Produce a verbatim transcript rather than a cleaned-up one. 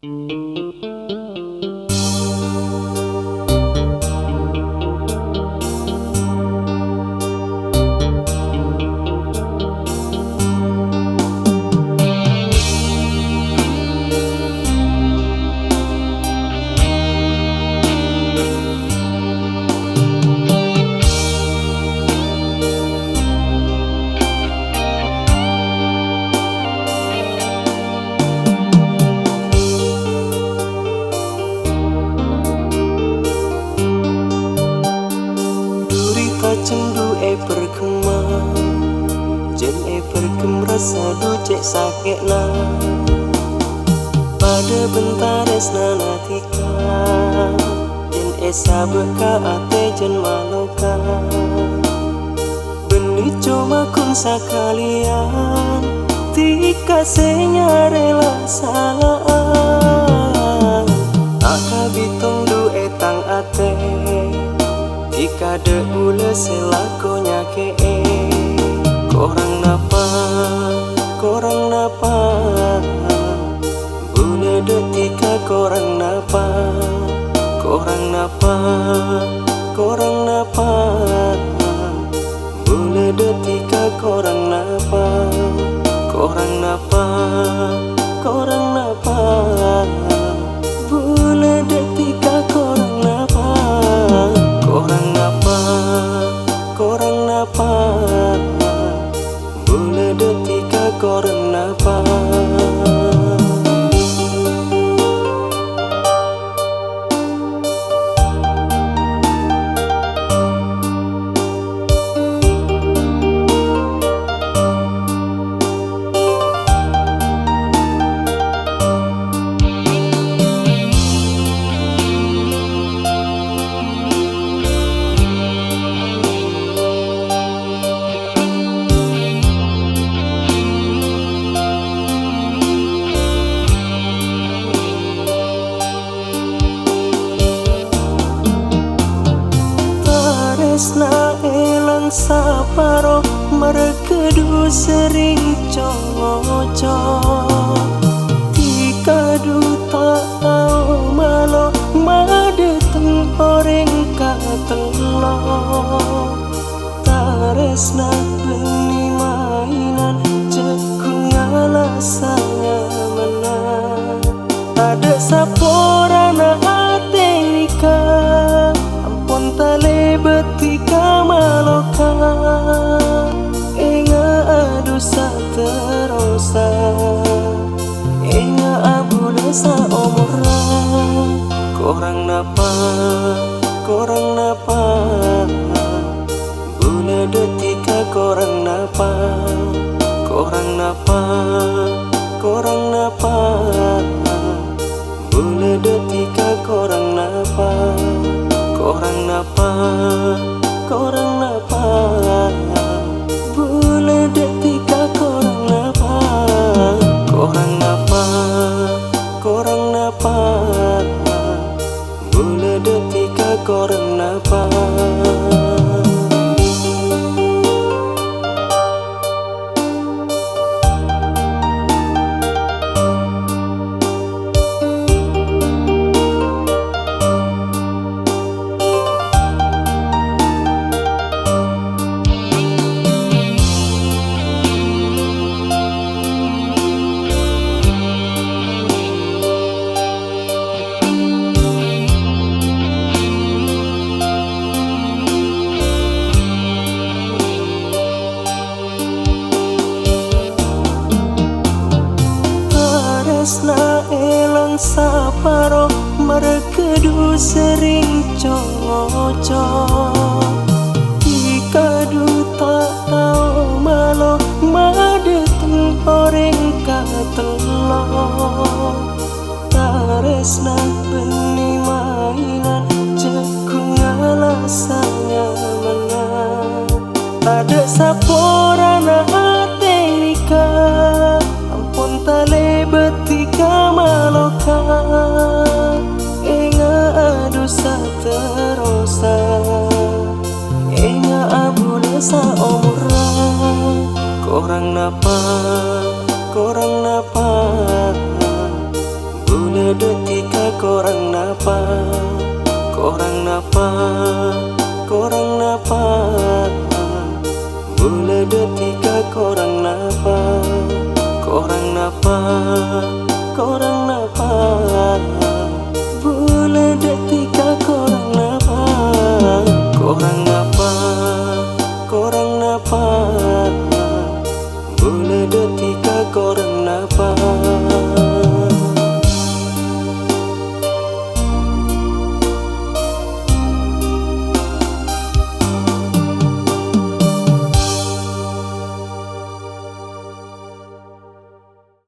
Dhuri ta' cendhu èperghemma, jhân èperghem rassa dhu cè' sakè'na. Padâ bân tarèsnana dhika, jhân èsabâ' ka atè jhân maloka. Bânnè coma ghun sakalèyan, dhika sè nyarè la sala'a. Ta' kabitong dhu è tang atè, dhika dâ' bulâ sè lako nyakè'è. Korang napa? Korang napa? Bulâ dâ' dhika korang napa? Korang napa? Korang napa? Bulâ dâ' dhika korang napa? Korang napa? Korang napa? Bulâ dâ' dhika korang napa? Korang napa? Korang napa? Bulâ dâ' dhika korang napa? Tarèsna èlang saparo, marghâ dhu serrèng co-ngoco. Dhika dhu ta' tao malo, madâteng orèng katello. Tarèsna bânnè maènan, jhâ' ghun ngala' sanyamana. Tadâ' saporana atè nèka, ampon talèbât dhika maloka. Ènga'a dhusa terrosa, ènga'a bulâ saomorra. Korang napa? Korang napa? Bulâ dâ' dhika korang napa? Korang napa? Korang napa? Bulâ dâ' dhika korang napa? Korang napa? Korang napa? Bulâ dâ' dhika korang napa? Korang napa? Korang napa? Bulâ dâ' dhika korang napa? Tarèsna èlang saparo, marghâ dhu serrèng co-ngoco. Dhika dhu ta' tao malo, madâteng orèng katello. Tarèsna bânnè maènan, jhâ' ghun ngala' sanyamana. Tadâ' saporana atè nèka, ampon talèbât dhika maloka. Ènga'a dhusa terrosa, ènga'a bulâ saomorra. Korang napa? Korang napa? Bulâ Dhâddhi ka korang napa? Korang napa? Korang napa? Bulâ dhâddhi ka korang napa? Korang napa? Korang napa? Bulâ dhâddhi ka korang napa? Korang